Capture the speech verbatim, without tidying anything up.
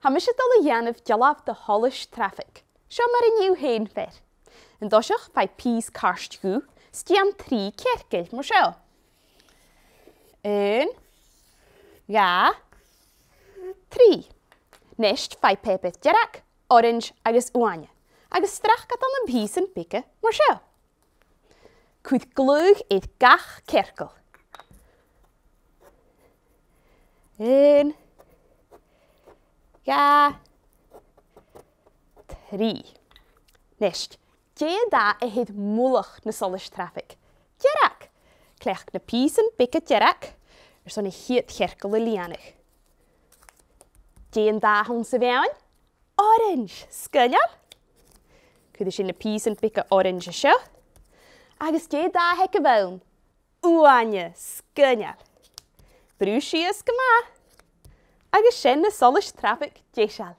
Tha mise a' dol a dhèanamh dealbh de sholais trafaig. Seo mar a nì thu fhèin, a Mhàiri. An toiseach, faigh pìos cairt dhubh, 's dèan trì cearcaill mar seo. Aon, dhà, trì. A-nis, faigh pàipear dearg, orains agus uaine, agus srac iad ann am pìosan beaga mar seo. Cuir glaodh air gach cearcall. Aon, dhà, trì. A-nis, dè an dath a th' air mullach na solais trafaig? Dearg. Cleachd na pìosan beaga dearg airson a' chiad chearcall a lìonadh. Dè an dath a th' anns a' bheinn? Orains. Sgoinneil. Cuiridh sinn na pìosan beaga orains an seo. Agus dè an dath a th' aig a' bheinn? Uaine. Sgoinneil. Brùth sìos gu math. Agus sin na solais trafaig deiseil.